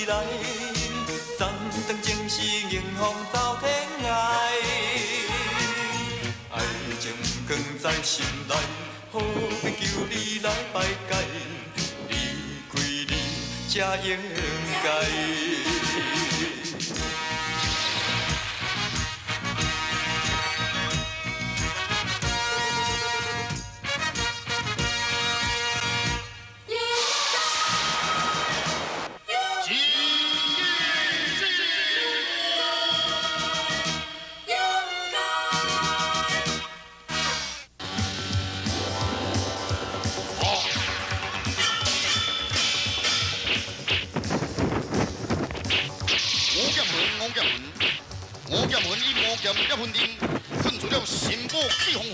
來，斬斷情絲迎風走天涯。愛情囥在心內，何必求你來排解？離開你才應該。五劍魂以五劍一分阵，困住了神宝气风云。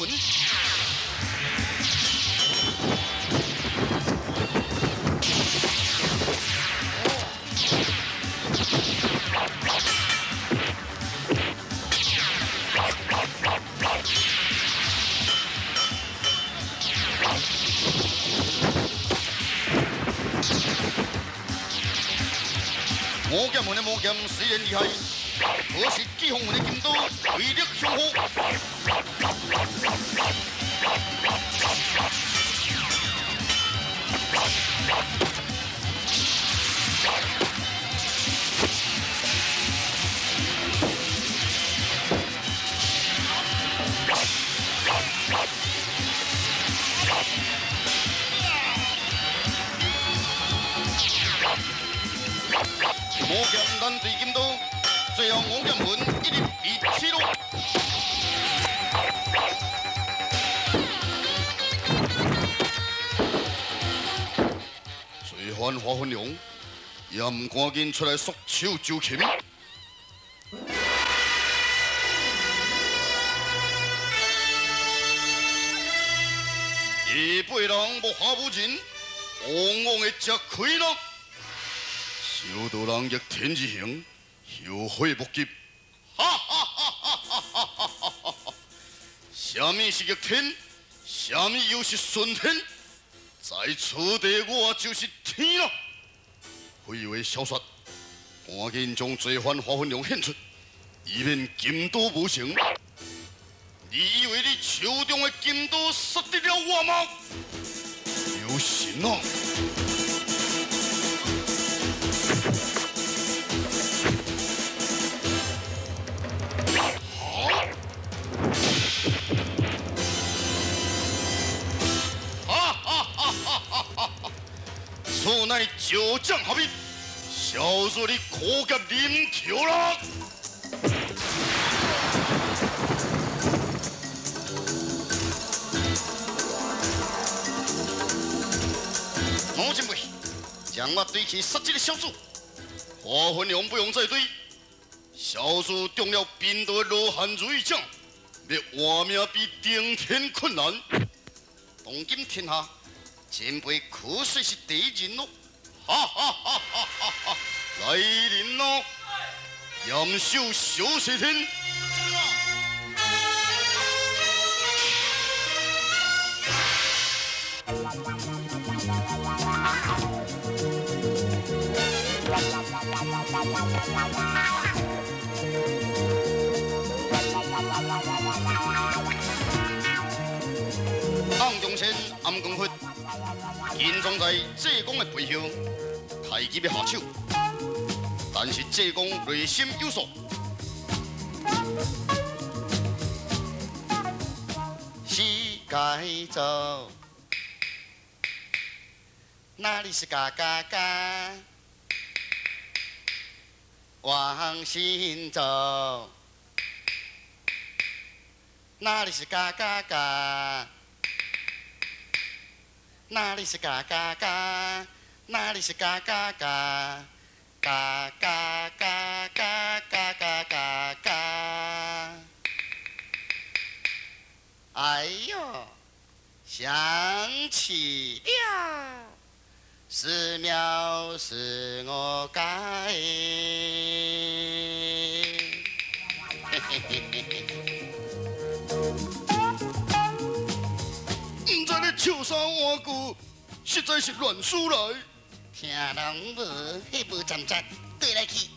五剑魂的魔剑虽然厉害，可是季风云的金刀威力雄厚。魔剑难对金刀，最后五剑魂一日被击落。罪犯华分良也毋赶紧出来束手就擒。下辈人无下无人，往往会吃亏咯。小道人逆天而行，后悔莫及。哈哈哈哈哈哈！啥物是逆天？啥物又是顺天？在此地，我就是天了。废话少说，赶紧将罪犯华分良献出，以免金刀无情。你以为你手中的金刀杀得了我吗？有神啊！此乃九将合一，小子你苦甲临头啦！老前辈，将我对去杀这个小子，华分良不用再对，小子中了贫道的罗汉如意掌，要活命比登天困难。当今天下，前辈可算是第一人咯！哈哈哈哈哈哈！来人咯，严守小西天。暗中仙、暗光佛，隐藏在济公的背后，太极要下手，但是济公内心有数。世界走，哪里是嘎嘎嘎？往心走，哪里是嘎嘎嘎？哪里是嘎嘎嘎？哪里是嘎嘎嘎？嘎嘎嘎嘎嘎嘎嘎嘎！哎呦，想起了，寺庙是我盖。嘿嘿嘿嘿嘿。毋知咧笑啥碗句，实在是乱输来。天听拢无，彼无站站，对来去。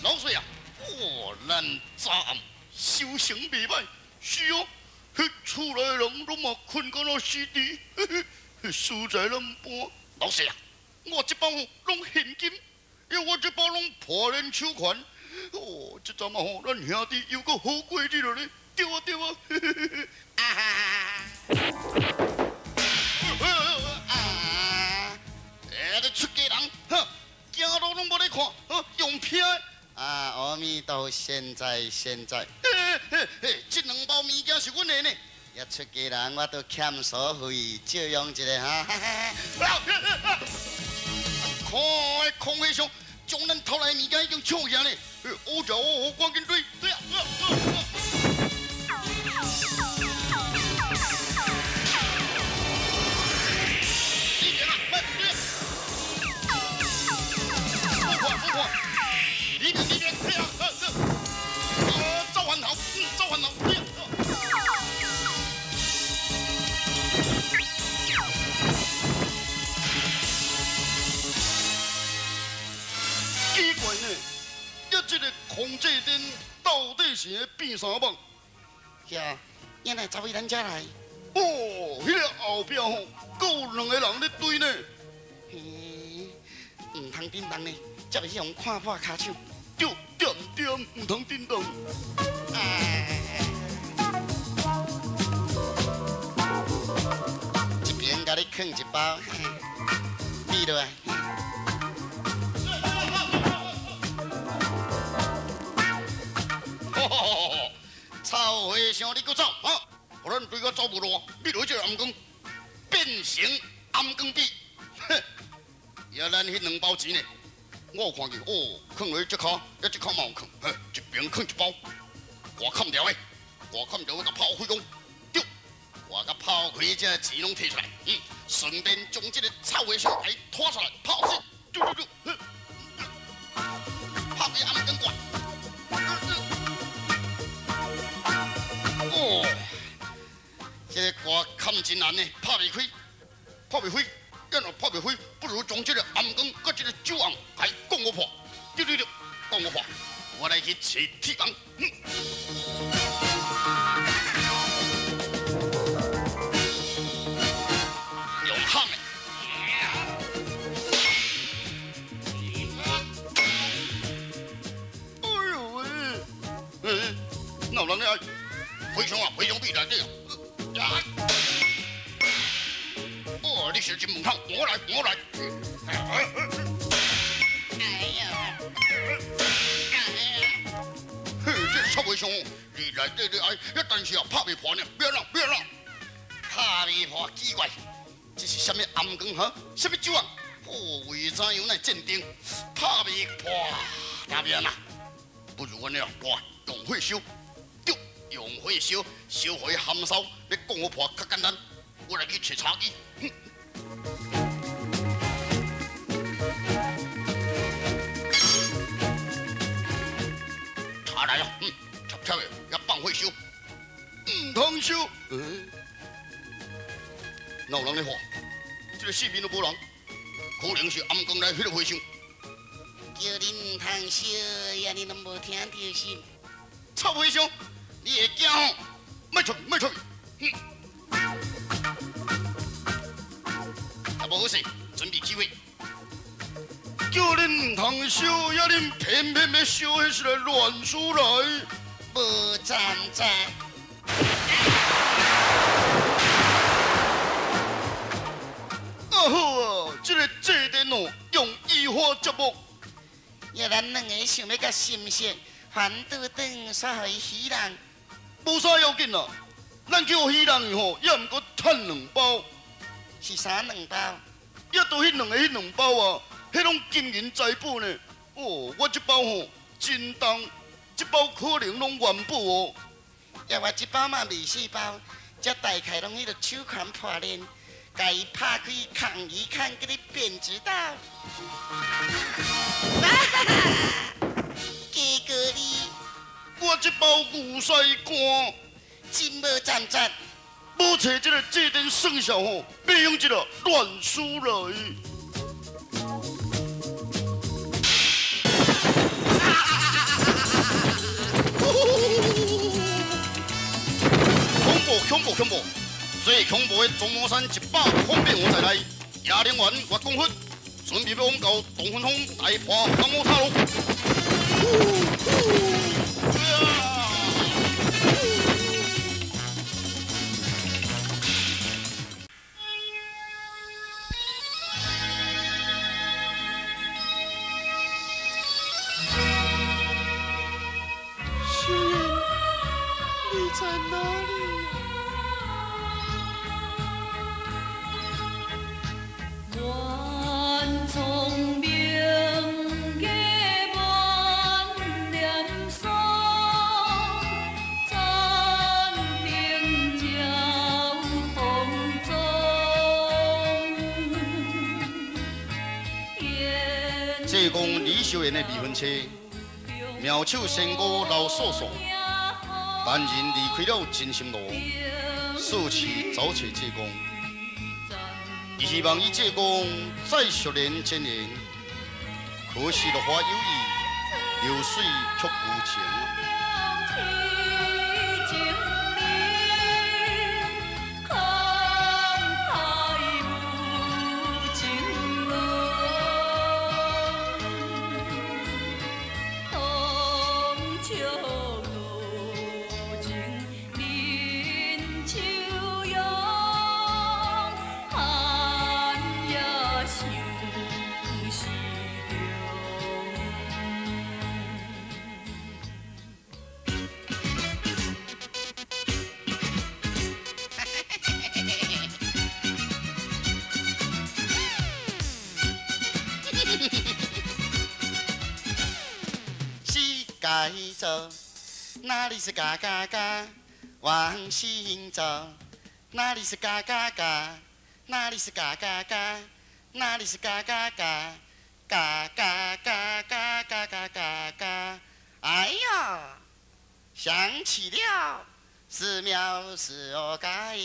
老师啊，哦，咱早暗修成袂歹，是哦，彼厝内人拢嘛困到那死猪，实在难办。老师啊，我这包吼拢现金，因为我这包拢破链手环。哦，这阵啊吼，咱兄弟又阁好过日了咧，对啊对啊。啊！哎，你出家人，哈，行路拢无咧看，用拼的。啊，阿弥陀佛，现在现在，嘿嘿嘿，这两包物件是阮的呢。也出家人，我都欠所费，借用一下哈。看，空和尚将咱偷来的物件已经抢去呢。乌食乌，赶紧追，对啊！你边啊，快对啊！不看不看，你边你边，对啊！啊，走翻头，走翻头，对啊！奇怪呢，你这个空姐灯到底是咧变啥梦？呀，原来走去咱遮来。哦，彼个后壁吼，阁有两个人咧追呢。嘿，毋通震动呢，才袂去予看破跤手。对，对对，毋通震动。啊！一边共你囥一包，闭落来。臭和尚，你阁走啊！予咱追到走无路，灭落这个暗光，变成暗光笔。哼！也咱彼两包钱呢，我有看见哦，囥落这跤，这跤嘛有囥，嘿，一边囥一包，外砍掉的，外砍掉，我共抛开讲，对，我共抛开，这钱拢提出来，顺便将这个臭和尚给拖出来，抛死，对对对，抛开暗光罐。哦，这个歌坎真难呢，拍袂开，拍袂开，咱若拍袂开，不如将这个暗光佮这个酒红来讲我破，对对对，讲我破，我来去找铁红。用喊的。哎呦喂，哪有人咧爱？回想啊，回想比内底啊！哦，你是真门口，我来，我来。哎呀！哎呀！嘿，这臭和尚，你内底你爱，但是啊，拍袂破呢，别啦，别啦，拍袂破，奇怪，这是啥物暗光哈？啥物酒啊？哦，为怎样来鉴定？拍袂破，大变啊！不如阮了，我用火烧。用火烧，烧予伊含烧，你讲我破较简单。我来去找茶几。茶来啊，插插的，也放火烧，毋通烧。哪有人咧喊？这个四面都无人，可能是暗光来彼个和尚。叫恁毋通烧，呀，恁拢无听著是？臭和尚！你会惊吼？莫出去，莫出去！啊，无好势，准备起火。叫恁毋通烧，呀恁偏偏欲烧，彼是来乱出来。无站在。啊好啊，这个祭典哦，用移花接木。呀，咱两个想欲佮心色，反倒转煞予伊喜人。无啥要紧啦，咱叫喜人吼，也毋过趁两包。是啥两包？也都彼两个彼两包啊，彼拢金银财宝呢。哦，我这包吼真重，这包可能拢元宝哦。呀，我这包嘛未细包，这大概拢彼个手环破链，共伊拍开，扛一扛，给你变知道。哈哈！结果你，我這包牛屎乾，真無站站，無揣這个祭典算數吼，欲用這个亂輸來。恐怖恐怖恐怖！最恐怖的中魔山100方变我在内，亚灵丸月光佛，准备要往到东芬峰大破降魔塔咯！秀妍，你在哪里？愿聪明的满脸霜，斩定才有风踪。济公李秀妍的未婚妻，妙手仙姑刘素素，单人离开了真心路，四处找找济公。伊希望与济公再续连前缘，可惜落花有意，流水却无情。世界走，哪里是嘎嘎嘎？往西走，哪里是嘎嘎嘎？哪里是嘎嘎嘎？哪里是嘎嘎嘎？嘎嘎嘎嘎嘎嘎嘎嘎！哎呀，想起了，寺庙是我盖。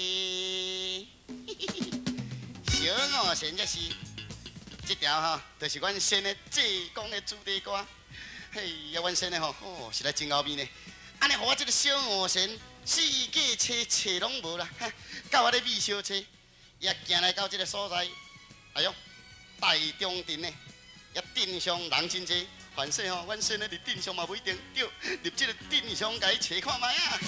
小五神才是，这条吼，就是阮先的济公的主题歌。嘿呀，阮先的吼，哦，实在真后面呢。按呢，予我这个小五神四界揣揣拢无啦，到我咧秘小揣，也行来到这个所在。哎哟，大中镇呢，也镇上人真济，凡势吼，阮先的伫镇上嘛不一定对，入这个镇上共伊揣看觅啊。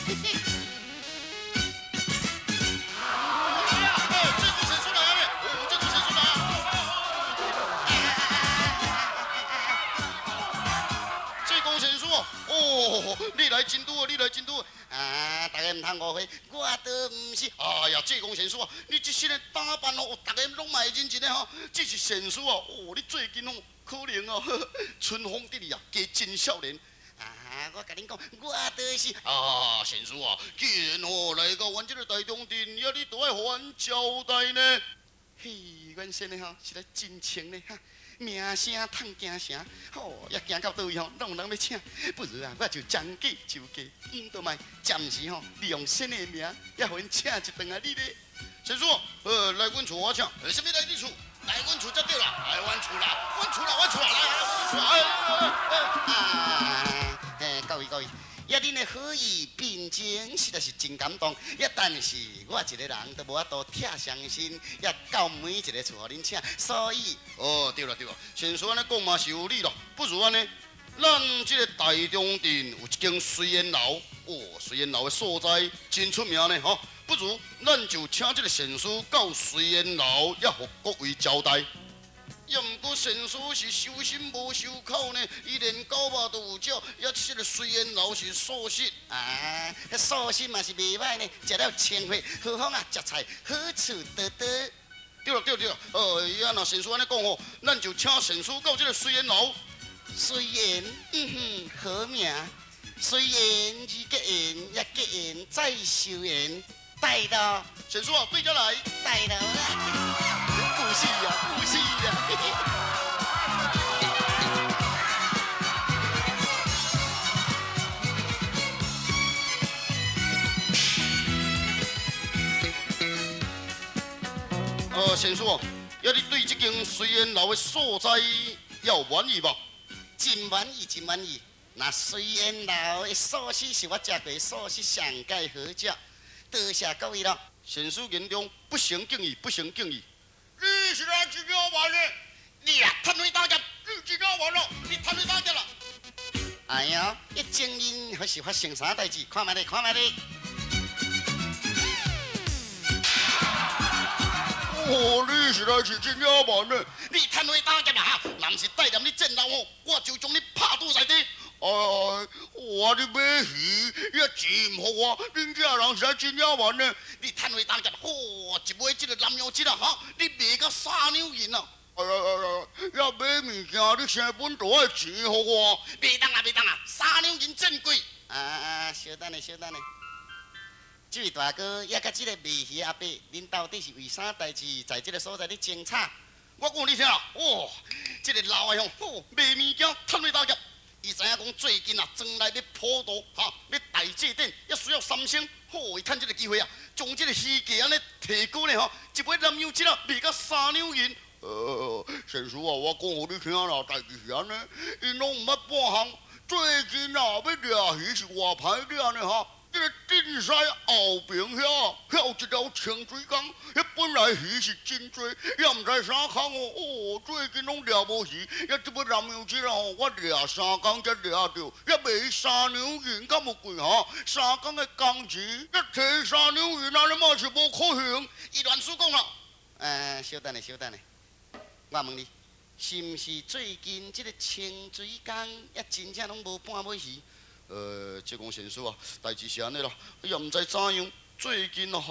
哦，你来真拄啊！你来真拄啊！大家毋通误会，我都毋是。哎呀，济公仙师啊，你这身的打扮哦，大家拢嘛会认真的吼。这是仙师啊！哦，你最近哦，可能哦，春风得意啊，加真少年。啊！我共恁讲，我都是。啊，仙师啊，既然哦来到阮这个大中镇，遐你都爱予阮交代呢。嘿，阮先的吼，实在真穿呢哈。名声趁京城，吼，也行到佗位吼，拢有人欲请。不如啊，我就将计就计，毋都莫暂时吼，利用先的名，也予𪜶请一顿啊！你咧，先生，来阮厝我请，啥物来你厝？来阮厝才对啦，来阮厝啦，阮厝啦，阮厝啦，来阮厝啦！哎，各位各位，呀，恁的好意变情实在是真感动。呀，但是我一个人都无法度拆伤身，也到每一个厝予恁请，所以哦，对啦对啦，先生按呢讲嘛是有理咯。不如按呢，咱这个大中镇有一间随缘楼，哦，随缘楼的所在真出名呢，吼。不如咱就请这个先师到随缘楼，也予各位招待。也毋过先师是修身无修口呢，伊连狗肉都有食，也这个随缘楼是素食啊，素食嘛是袂歹呢，食了清血，何妨啊，食菜好处多多。对了对了对了，啊若先师按呢讲吼，咱就请先师到这个随缘楼。随缘，嗯哼，好名。随缘而结缘，也结缘再修缘。带路，先师啊，对这来，带路啦。不是啊，不是啊。先生哦，呀，你对这间水烟楼的所在有满意无？真满意，真满意。那水烟楼的素食是我食过素食上盖好食，多谢各位咯。先生言中不成敬意，不成敬意。你是来真了玩的，你啊贪花打劫，你真了玩咯，你贪花打劫啦！哎呀，一前面还是发生啥代志？看觅咧，看觅咧。哦，你实在是真野蛮呢！你贪花打劫啦，若毋是带念你战斗哦，我就将你拍倒在地。哎，我你买鱼也钱毋予我，恁这人实在真野蛮呢！你贪花打劫，吼，一买这个南洋纸啊，哈，你卖到3两银啊！哎呀呀呀！要买物件，你成本都爱钱予我，袂当啊，袂当啊，3两银真贵。啊，稍等下，稍等下。这位大哥，也佮这个卖鱼阿伯，恁到底是为啥代志在这个所在咧争吵？我讲你听啦，哦，这个老的吼，卖物件贪花打劫，伊知影讲最近啊，庄内咧普渡，哈，咧大祭典，也需要三牲，吼，伊趁这个机会啊，将这个鱼价按呢提高呢，吼，一尾南洋鯽啊卖到3两银。先生啊，我讲予你听啦，代志是按呢，𪜶拢毋捌半项，最近啊，欲掠鱼是偌歹掠呢，哈。这个镇西后边遐，遐有一条清水江，彼本来鱼是真济，也毋知啥空哦。哦，最近拢掠无鱼，也这尾南洋鯽吼，我掠3工才掠著，也卖3两银，敢有贵哈？3工的工钱，一提3两银，按呢嘛是无可能。伊乱输讲咯。稍等下，稍等下，我问你，是毋是最近这个清水江也真正拢无半尾鱼？这讲先生啊，代志是按呢啦，也毋知怎样，最近啊，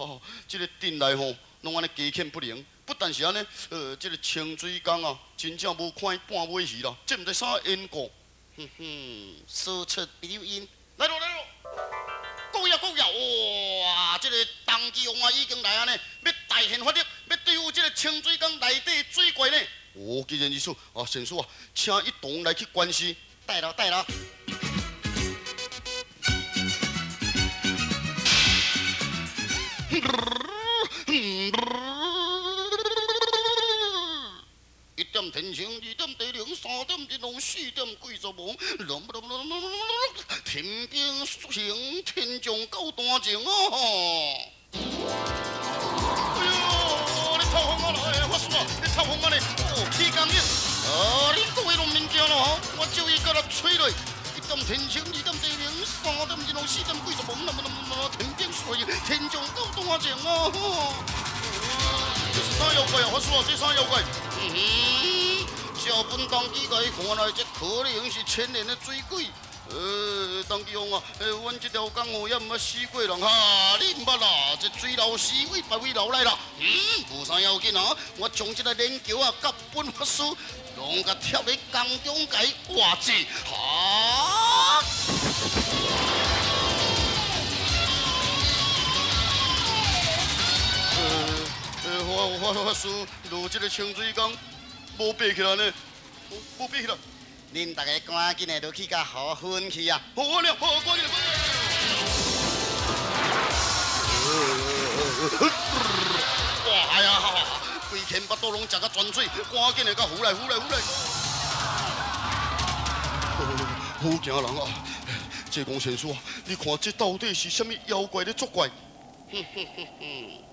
这个镇内吼，拢按呢鸡犬不宁。不但是按呢，这个清水江啊，真正无看见半尾鱼啦，这毋知啥缘故。哼哼，事出必有因。来咯来咯，各位各位，哇，这个东基王啊已经来按呢，欲大显法力，欲对付这个清水江内底水怪呢。哦，既然如此，啊，先生啊，请一同来去观视。带咯带咯。一点天晴，二点地灵，3点日落，4点贵族王，天兵行，天将到大将哦！哎呦，你透风啊来，法师啊，你透风啊咧！哦，起工日，啊，你各位拢免惊咯，我照伊过来吹落。1点天晴，2点地灵，3点日落，4点贵族王，天兵水，天将到大将啊！这是啥妖怪啊？法师啊，这是啥妖怪？嗯，照本当机来看来，这可能是千年的水鬼。东基王啊，阮这条江哦也毋捌死过人哈，你毋捌啦？这水流死位别位流来啦。嗯，无啥要紧啊，我将这个连桥啊，佮本法师拢共贴咧江中界化解。哈！法师落这个清水江，无爬起来呢，无爬起来。恁大家赶紧的落去共雨分去啊！好了，好，赶紧。哇呀，规天腹肚拢食甲全水，赶紧的共扶来扶来扶来。好惊人啊！济公先生啊，你看这到底是啥物妖怪咧作怪？哼哼哼哼，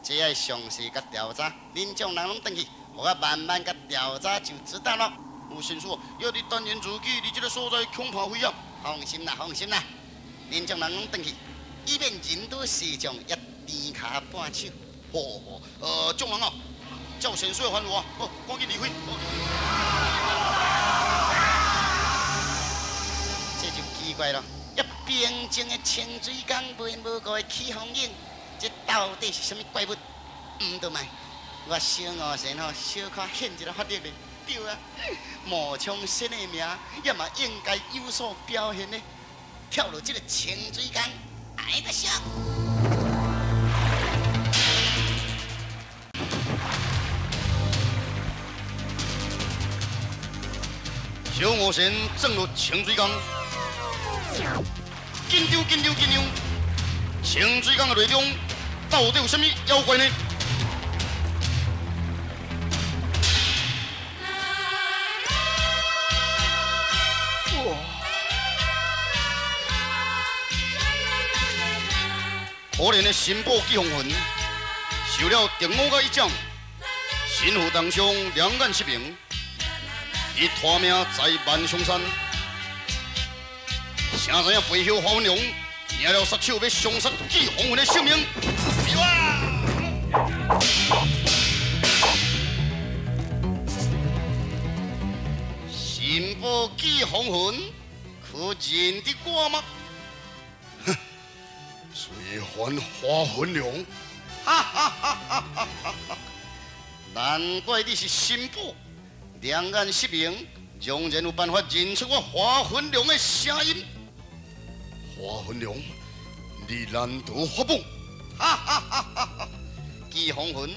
这爱详细共调查，恁众人拢转去，予我慢慢共调查就知道咯。有先生，要你担言自己，伫这个所在恐怕危险。放心啦，放心啦，恁众人拢转去，以免人多势众，也甜跤绊手。好，好，众人啊，照先生的吩咐啊，好，赶紧离开。这就奇怪咯，一平静的清水江，无缘无故的起风涌，这到底是啥物怪物？毋对卖，我小五神吼，小可显一下法力咧。对啊，冒充神的名，也嘛应该有所表现呢。跳落这个清水江，爱得上。小五神钻入清水江，紧张紧张紧张！清水江的内中到底有啥物妖怪呢？可憐的新抱季風雲，受了定武甲一掌，身負重傷，兩眼失明，伊拖命在萬松山。誰知影背後華雲龍贏了殺手，欲兇殺季風雲的性命。新抱季風雲，可認得我嗎？哼，罪犯華雲龍，哈哈哈哈哈哈！難怪你是新抱，兩眼失明，仍然有辦法認出我華雲龍的聲音。華雲龍，你難逃法網！哈哈哈哈哈！季風雲，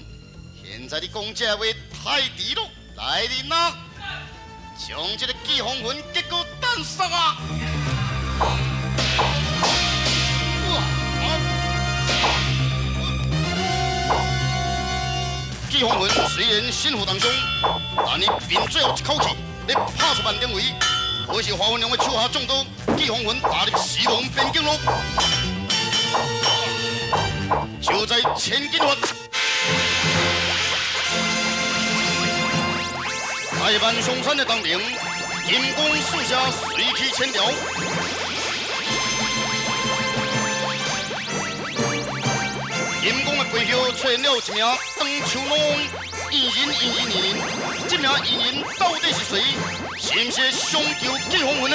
現在你講這話太遲了，來人啊！將這個季風雲結果彈殺啊！季風雲雖然身負重傷，但伊憑最後一口氣，欲拍出萬重圍。可惜華雲龍的手下中刀，季風雲踏入死亡邊境咯。就在千鈞發，在萬松山的東邊，金光四射，隨去千條。金光的背後出現了一名長鬚老翁，異人異人異人，這名異人到底是誰？是毋是相救季風雲的？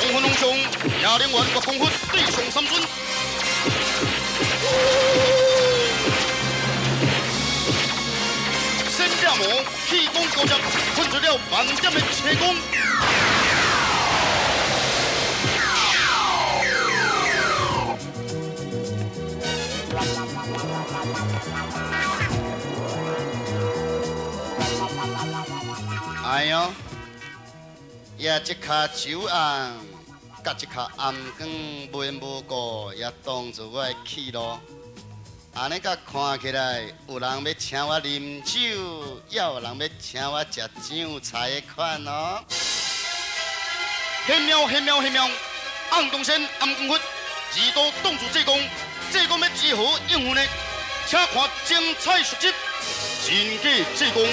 黃昏方上，夜靈元月光佛對上三尊。仙壁魔氣功高捷，噴出了萬點的斜光。哎喲，也這跤手暗，佮這跤暗光無緣無故，也當作我的去路。按呢佮看起來，有人欲請我啉酒，也有人欲請我食醬菜的款哦。黑喵黑喵黑喵，暗中仙暗光佛，二度挡住济公，济公欲如何应付呢？請看精彩續集，真假濟公。